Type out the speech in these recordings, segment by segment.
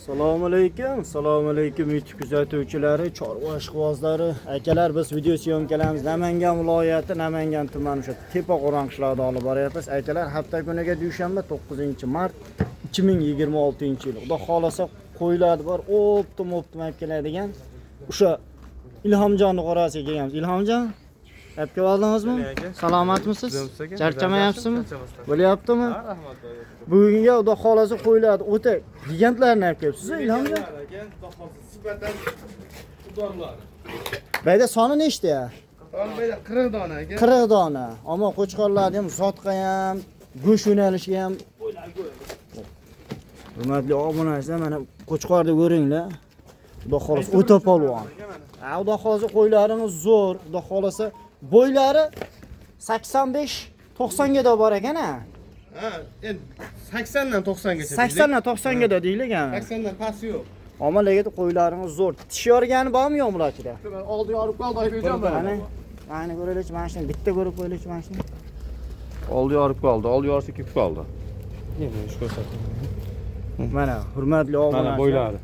Assalomu alaykum, assalomu alaykum YouTube kuzatuvchilari, chorva ishqibozlari, akalar, biz video syomkalarimiz Namangan viloyati, Namangan tumani o'sha Tepaqo'rg'on qishlog'ida olib boryapmiz. Akalar, hafta kuniga dushanba 9-mart 2026-yil. Xudo xolasa qo'ylar bor, оптом оптом olib keladigan o'sha Ilhomjonni qorasiga kelganmiz. Ilhomjon, olib kelib oldingizmi? Salomatmisiz? Charchamayapsizmi? Bo'lyaptimi? Rahmat. Bugunga Xudo xolasa qo'ylarni o'ta gigantlarni olib kelibsiz, Ilhomjon. Sifatan udorlar. Bayda soni nechta ya? Bayda 40 dona aka. 40 dona. Ammo qo'chqorlarni ham zotqa ham, go'sht yo'nalishiga ham. Hurmatli obunachilar, mana qo'chqorni ko'ringlar. Xudo xolasa o'ta polvon. Ha, Xudo xolasa qo'ylarimiz zo'r. Xudo xolasa bo'ylari 85 90 ga da bor ekan ha. Ha, endi 80 dan 90 gacha. 80 dan 90 ga da deylik ha. 80 dan pasti yo'q. Ammo lekin qo'ylarimiz zo'r. Tish yorgani bormi yo'qmi bular ichida? Oldi yorib qoldi, Oybekjon. Mana, mana ko'raylikchi, mana shuni bitta ko'rib qo'yaylikchi, mana shuni. Oldi yorib qoldi, oldi yorsa ketib qoldi. Endi shu ko'rsatdim. Mana hurmatli Mana obunachilar. bo'ylari.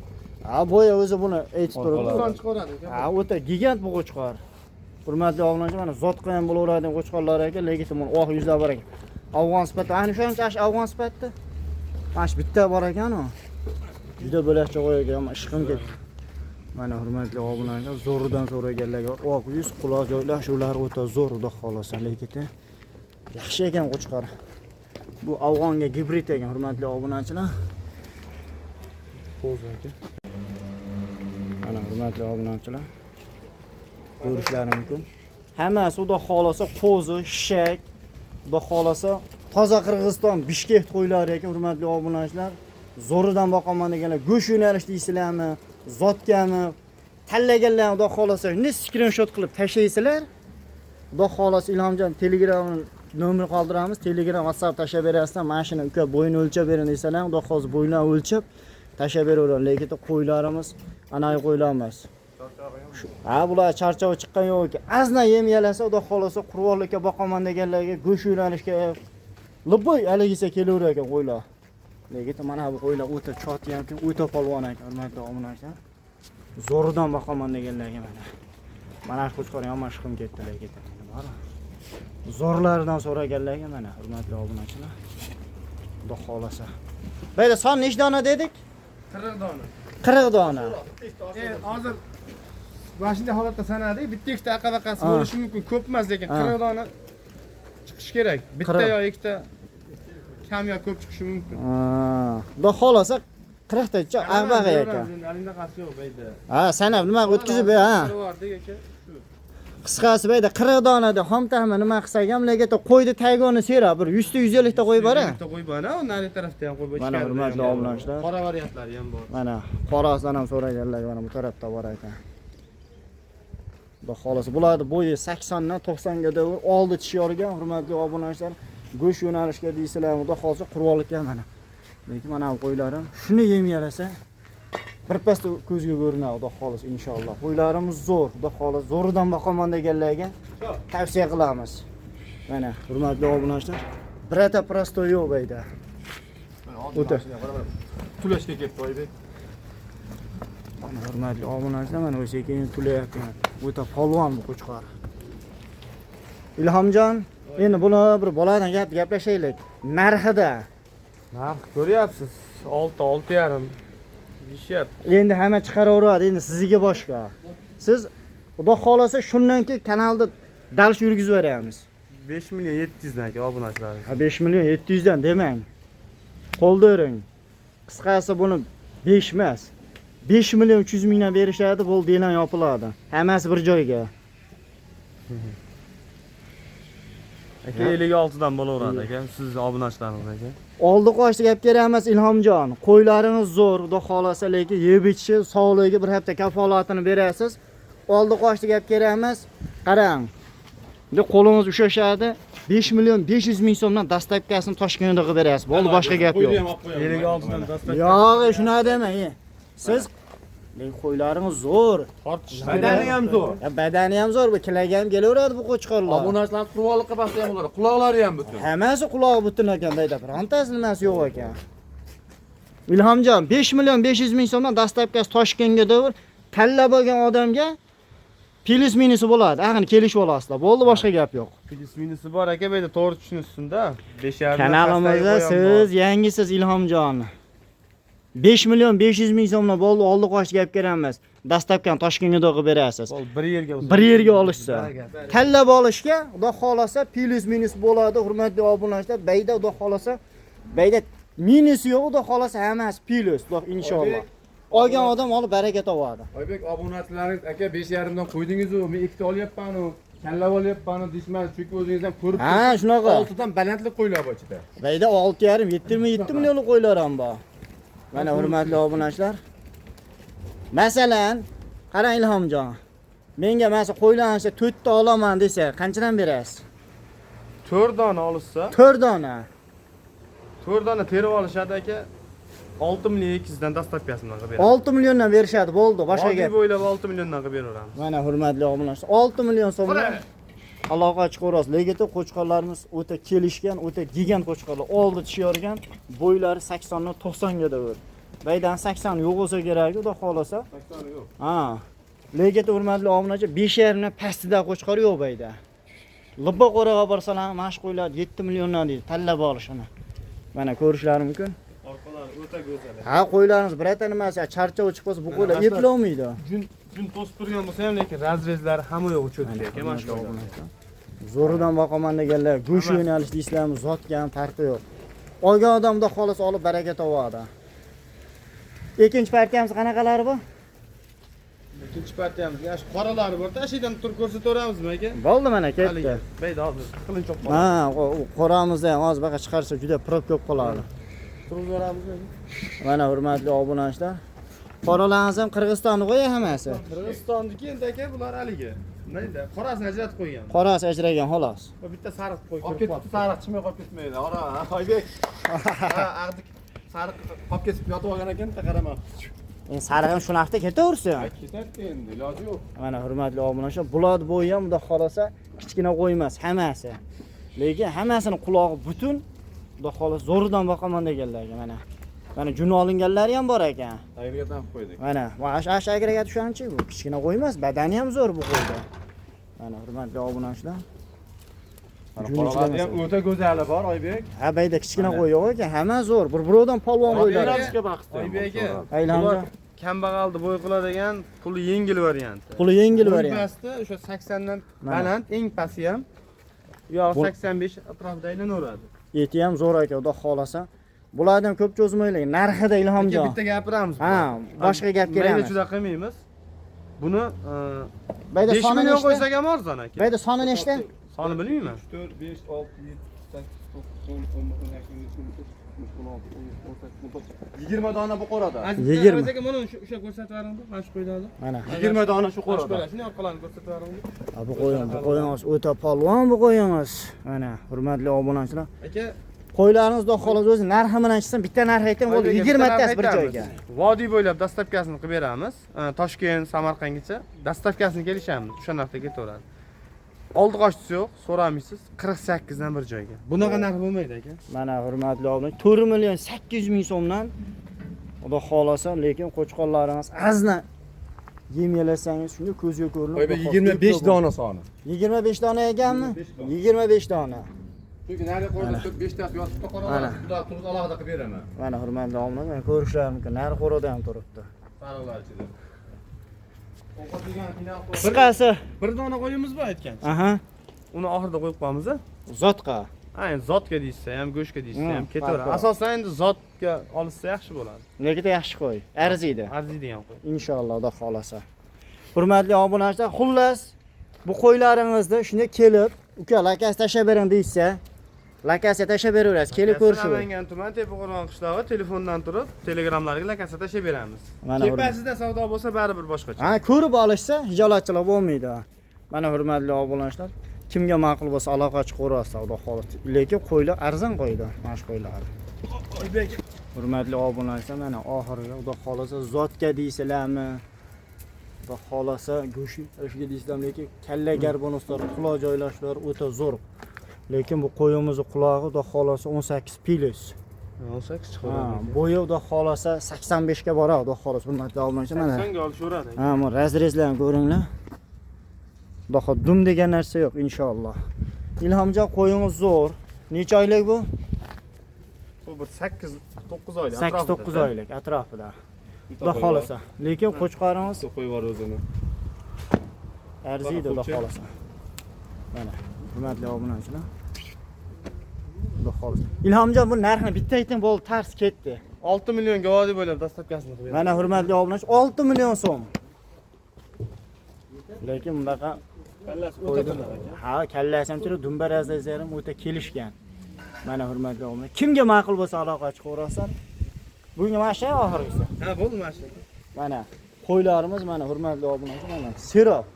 Ha, bo'yi o'zi buni aytib turibdi. Son chiqaradi aka. Ha, o'ta gigant bu qo'chqor. Hurmatli obunachilar, mana zotqa ham bo'laveradigan qo'chqorlar ekan, lekin buni oq yuzlar bor ekan. Afg'on sifatida, ana shuncha afg'on sifatida. Mana shu bitta bor ekan u. Juda bo'lakcha qo'y ekan, ammo ishqim ketdi. Mana hurmatli obunachilar, zo'ridan so'raganlarga oq yuz, quloq joylashuvlari o'ta zo'r, xudo xolasa, lekin yaxshi ekan qo'chqor. Bu afg'onga gibrid ekan, hurmatli obunachilar. Qo'zi aka. Mana hurmatli obunachilar, ko'rishlari mumkin. Hammasi xudo xolasa qo'zi, shak, xudo xolasa toza Qirg'iziston Bishkek qo'ylari ekan, hurmatli obunachilar. Zo'ridan boqaman deganlar, go'sht yo'nalish deysizlarmi, zotgami, tanlaganlar xudo xolasa ne skrinshot qilib tashlaysizlar. Xudo xolasa Ilhomjon Telegram nomer qoldiramiz. Telegram, WhatsApp tashlab berasizlar. Mana shuni uka bo'yini o'lchab bering desalar, xudo xolasa bo'yini o'lchab tashlab beraveradi. Lekin qo'ylarimiz anavi qo'ylar emas. Ha, bular charchov chiqqan yo'q ekan. Ozgina yem yalasa, xudo xolasa qurbonlikka boqaman deganlarga, go'sht yo'nalishga любой haligisa kelaverar ekan qo'ylar. Lekin mana bu qo'ylar o'ta chotgan, o'ta polvon ekan, hurmatli obunachilar. Zo'ridan boqaman deganlarga mana. Mana shu qo'chqor yomon ishqim ketdi lekin. Bor. Zo'rlaridan so'raganlarga mana hurmatli obunachilar. Xudo xolasa. Bayda son nechta dona dedik? 40 dona. 40 dona. Hozir mana shunday holatda sanadik, bitta ikkita aqabaqasi bo'lishi mumkin, ko'p emas, lekin 40 dona chiqishi kerak. Bitta 40. yo ikkita kam yo ko'p chiqishi mumkin. Ha, xudo xolasa 40 tacha ag'bag'i ekan. Alindaqasi yo'q bayda. Ha, sanab nima o'tkazib ha. Bordik aka. Qisqasi bayda 40 donada xomtahmi nima qilsak ham, lekin qo'yni taygoni sera bir 100 ta 150 ta qo'y bor a. Bitta qo'y bor, u nari tarafda ham qo'y bor. Mana ichkarida hurmatli ham bor. obunachilar. Qora variantlari ham bor. Mana qorasidan ham so'raganlar mana bu tarafda bor ekan. Xudo xolasa bularni bo'yi 80 dan 90 ga davr oldi tish yorgan, hurmatli obunachilar. Go'sht yo'nalishga deysizlar, xudo xolasa qurbonlikka mana. Lekin mana bu qo'ylarim shuni yem yarasa birpasda ko'zga ko'rinadi, xudo xolasa inshaalloh. Qo'ylarimiz zo'r, xudo xolasa zo'ridan boqaman deganlarga tavsiya qilamiz. Mana hurmatli obunachilar, birata простой yo'q bu yerda. O'ta. Tulashga ketdi Oybek. Mana hurmatli obunachilar, mana o'sha keyin tulayapti. O'ta polvon bu qo'chqor. Ilhomjon, endi buni bir boladan gap gaplashaylik. Narxida. Narx ko'ryapsiz. 6, 6,5 deyishyapti. Endi hamma chiqaraveradi, endi sizniki boshqa. Siz xudo xolasa shundan keyin kanalda дальше yurgizib yuboramiz. 5 million 700 dan aka obunachilar. Ha, 5 million 700 dan demang. Qo'lda bering. Qisqasi buni 5 emas. 5 million 300 mingdan berishadi, bo'ldi, e'lon yopiladi. Hammasi bir joyga. Aka 56 dan bo'laveradi aka. Siz obunachilarimiz aka. Oldi qochdi gap kerak emas Ilhomjon. Qo'ylaringiz zo'r, xudo xolasa, lekin yeb ichishi, sog'ligiga bir hafta kafolatini berasiz. Oldi qochdi gap kerak emas. Qarang. Endi qo'lingiz ushlashadi. 5 million 500 ming so'mdan доставка sini Toshkentda qilib berasiz. Bo'ldi, boshqa gap yo'q. 56 dan доставка. Yo'q, shunaqa demang. Siz lekin qo'ylaringiz zo'r. Tortish. Badani ham zo'r. Ya, badani ham zo'r, bu kilaga ham kelaveradi bu qo'chqorlar. Obunachilar qurbonlikqa bassa ham bo'ladi. Quloqlari ham butun. Hammasi qulog'i butun ekan dayda, birontasi nimasi yo'q ekan. Ilhomjon, 5 million 500 ming so'mdan доставка si Toshkentga davr tanlab olgan odamga плюс минус i bo'ladi. Axir kelishib olasizlar. Bo'ldi, boshqa gap yo'q. Плюс минус i bor aka, bu yerda to'g'ri tushunishsin-da. 5,5 Kanalimizda siz yangisiz Ilhomjon. 5 million 500 ming so'mdan bo'ldi, oldi qochdi gap kerak. Доставка ni Toshkentga qilib berasiz. Bir yerga Bir yerga olishsa. Tanlab olishga, xudo xolasa плюс минус bo'ladi, hurmatli obunachilar. Bayda xudo xolasa, bayda минус yo'q, xudo xolasa hammasi плюс, xudo inshaalloh. Olgan odam olib baraka topadi. Oybek, obunachilaringiz aka 5,5 dan qo'ydingiz-u, men ikkita olyapman-u, tanlab olyapman-u deyishmadi, chunki o'zingiz ham ko'rib Ha, shunaqa. 6 dan balandlik qo'ylar bor ichida. Bayda 6,5 7 7 millionlik qo'ylar ham bor. Mana hurmatli obunachilar. Masalan, qarang Ilhomjon. Menga mana qo'ylarni 4 ta olaman desa, qanchadan berasiz? 4 dona olishsa, 4 dona. 4 dona terib olishadi aka. 6 million 200 dan доставка sini qilib beramiz. 6 milliondan berishadi, bo'ldi, boshqa Vodiy gap. bo'ylab 6 milliondan qilib beraveramiz. Mana hurmatli obunachilar, 6 million so'mdan aloqa chiqaverasiz. Lekin qo'chqorlarimiz o'ta kelishgan, o'ta gigant qo'chqorlar. Oldi tishi yorgan, bo'ylari 80 dan 90 ga davr. Baydan 80 yo'q bo'lsa kerak, xudo xolasa. 80 yo'q. Ha. Lekin hurmatli obunachi 5,5 dan pastida qo'chqor yo'q bayda. Libba qo'raga borsalar ham mana shu qo'ylar 7 milliondan deydi, tanlab olishini. Mana ko'rishlari mumkin. Orqalari o'ta go'zal. Ha, qo'ylarimiz birata nimasi, charchov chiqib qolsa bu qo'ylar eplolmaydi. Jun to'sib turgan bo'lsa ham, lekin разрез lari hamma yo'q cho'tki aka, mana shu qo'ylar. Zo'ridan boqaman deganlar, go'sht yo'nalish deysizlarmi, zotga ham farqi yo'q. Olgan odam xudo xohlasa olib baraka topadi. Ikkinchi partiyamiz qanaqalari bu? Ikkinchi partiyamizga shu qoralari bor. Tashidan turib ko'rsataveramizmi aka? Bo'ldi, mana ketdi. Haligi, Bayda hozir qilinchoq qoladi. Ha, qoramizni ham hozir baqa chiqarsa juda probka bo'lib qoladi. Turaveramizmi? Mana hurmatli obunachilar. Qoralarimiz ham Qirg'izistonni qo'ya hammasi. Qirg'izistonniki endi aka, bular haligi. Mayda, qorasini ajratib qo'ygan. Qorasi ajragan xolos. Va bitta sariq qo'y Qolib kirib ketibdi, sariq chiqmay qolib ketmaydi. Ora, Oybek. Ha, ag'di sariq qolib ketib yotib olgan ekan, bitta qarama. Endi sariq ham shu narxda ketaversin. Ketadi endi, iloji yo'q. Mana hurmatli obunachilar, bular bo'yi ham xudo xolasa kichkina qo'y emas hammasi. Lekin hammasini qulog'i butun, xudo xolasa zo'ridan boqaman deganlarga mana. Mana juni olinganlari ham bor ekan. Agregat ham qo'ydik. Mana, mana shu agregat o'shanchi bu kichkina qo'y emas, badani ham zo'r bu qo'yda. Mana hurmatli obunachilar. Mana Juni qoralarni ham ichida o'ta go'zali bor, Oybek. Ha, bayda kichkina qo'y yo'q ekan, hamma zo'r. Bir birovdan polvon qo'ylar. Oybek aka, Aylandi. bular kambag'alni bo'y qiladigan puli yengil varianti. Puli yengil variant. Pasti o'sha 80 dan Mana. baland, eng pasti ham u yog'i 85 atrofida aylanaveradi. Eti ham zo'r aka, xudo xolasa. Bulardan ko'p cho'zmaylik. Narxida Ilhomjon. Aka, bitta gapiramiz. Ha, boshqa gap kerak Mayda emas. juda qilmaymiz. Buni Bayda 5 soni million nechta? qo'ysak ham arzon aka. Bayda soni nechta? Soni bilmayman. 3, 4, 5, 6, 7, 8, 9, 10, 11, 12, 13, 14, 15, 16, 20 dona bu qo'rada. 20. Aka, mana o'sha ko'rsatib bering, mana shu qo'ylarni. Mana. 20 dona shu Mana shu qo'rada. qo'ylar, shuni orqalarini ko'rsatib bering. Ha, bu qo'yimiz, bu qo'yimiz o'ta polvon bu qo'yimiz. Mana, hurmatli obunachilar. Aka, Qo'ylarimiz xudo xohlasa o'zi narxi bilan chiqsin, bitta narx aytang bo'ldi. Oybek aka, 20 bitta tasi bir narx joyga. aytamiz. Vodiy bo'ylab доставка sini qilib beramiz. Toshkent, Samarqandgacha доставка sini kelishamiz. O'sha narxda ketaveradi. Oldi qochdisi yo'q, so'ramaysiz. 48 dan bir joyga. Bunaqa narx bo'lmaydi aka. Mana hurmatli obunachilar, 4 million 800 ming so'mdan xudo xolasa, lekin qo'chqorlarimiz azna yem yelasangiz shunga ko'zga ko'rinib. Oybek, 25 dona soni. 25 dona ekanmi? 25 dona. 25 dona. Chunki nari qo'rada 5 tasi yotibdi qo'rada. Mana. Bular turib alohida qilib beraman. Mana hurmatli obunachilar, ko'rishlari mumkin. Nari qo'rada ham turibdi. Sariqlar ichida. Qisqasi, Bir dona qo'yimiz bor aytgancha. aha, Uni oxirida qo'yib qo'yamiz. zotqa. Ha, endi zotga deyishsa ham, go'shtga deyishsa ham ketaveradi. Farqi yo'q. Asosan endi zotga olishsa yaxshi bo'ladi. Lekin yaxshi qo'y, arziydi. Arziydigan qo'y. Inshaalloh, xudo xolasa. Hurmatli obunachilar, xullas bu qo'ylaringizni shunday kelib, uka lakasi tashlab bering deyishsa, lakasiya tashlab beraverasiz, kelib ko'rishib. Namangan tuman Tepaqo'rg'on qishlog'i, telefondan turib telegramlarga lakasa tashlab beramiz. Mana Tepasida savdo bo'lsa baribir boshqacha. Ha, ko'rib olishsa hijolatchilik bo'lmaydi. Mana hurmatli obunachilar, kimga ma'qul bo'lsa aloqa chiqaverasiz, xudo xohlasa. Lekin qo'ylar arzon qo'ydi, mana shu qo'ylar. Hurmatli obunachilar, mana oxirgi xudo xohlasa zotga deysizlarmi? Xudo xohlasa go'sht deysizlarmi, lekin kalla garbonoslar, quloq joylashlar o'ta zo'r. Lekin bu qo'yimizni qulog'i xudo xohlasa 18 plus. 18 Ha, chiqaveradi. bo'yi xudo xohlasa 85 ga boradi, xudo xohlasa, hurmatli obunachilar, mana. 80 ga olishaveradi. Ha, bu разрез larni ko'ringlar. Xudo xohlasa dum degan narsa yo'q inshaalloh. Ilhomjon, qo'yingiz zo'r. Necha oylik bu? Bu bir 8 9 oylik. 8-9 oylik atrofida. Xudo xohlasa. Lekin qo'chqoringiz Qo'yib yubor o'zini. arziydi, xudo xohlasa. Mana, hurmatli obunachilar. Xudo xohlasa. Ilhomjon, bu narxini bitta ayting, bo'ldi, tars ketdi. 6 millionga oddiy bo'ylab доставка sini qilib beramiz. Mana, hurmatli obunachi, 6 million so'm. Lekin bunaqa Kallasi o'ta tiniq aka. Ha, kallasi ham chiroyli, dumba razlari ham o'ta kelishgan. Mana, hurmatli obunachi, kimga ma'qul bo'lsa aloqa chiqaverasizlar. Bugungi mana shu oxirgisi. Ha, bo'ldi mana shu. Mana qo'ylarimiz, mana, hurmatli obunachi, mana serob.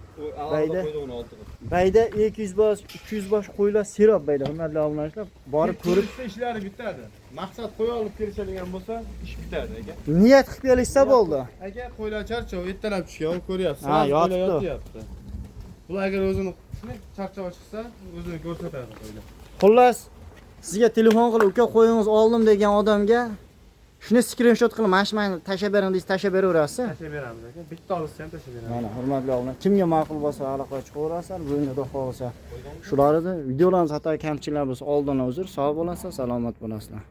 Bayda. Qo'ydi uni oltiga. Bayda 200 bosh, 300 bosh qo'ylar serob bayda, hurmatli obunachilar, borib ko'rib Kelishsa ishlari bitadi. Maqsad qo'y olib kelishadigan bo'lsa, ish bitadi aka. Niyat qilib kelishsa bo'ldi. Aka, qo'ylar charchav, ertalab tushgan, ko'ryapsiz. Ha, Hozir qo'ylar yotibdi. yotyapti. Bular agar o'zini shunday charchav chiqsa, o'zini ko'rsatadi qo'ylar. Xullas, sizga telefon qilib, "Uka, qo'yingiz oldim" degan odamga shuni skrinshot qilib, mana shu mani tashlab bering deysiz, tashlab beraverasiz. Tashlab beramiz aka. Bitta olsa ham tashlab beramiz. Mana, hurmatli obunachilar, kimga ma'qul bo'lsa aloqa chiqaverasizlar. Bugungi xudo xohlasa shular edi. Videolarimiz xato kamchiliklar bo'lsa oldindan uzr. Sog' bo'lasizlar, salomat bo'lasizlar.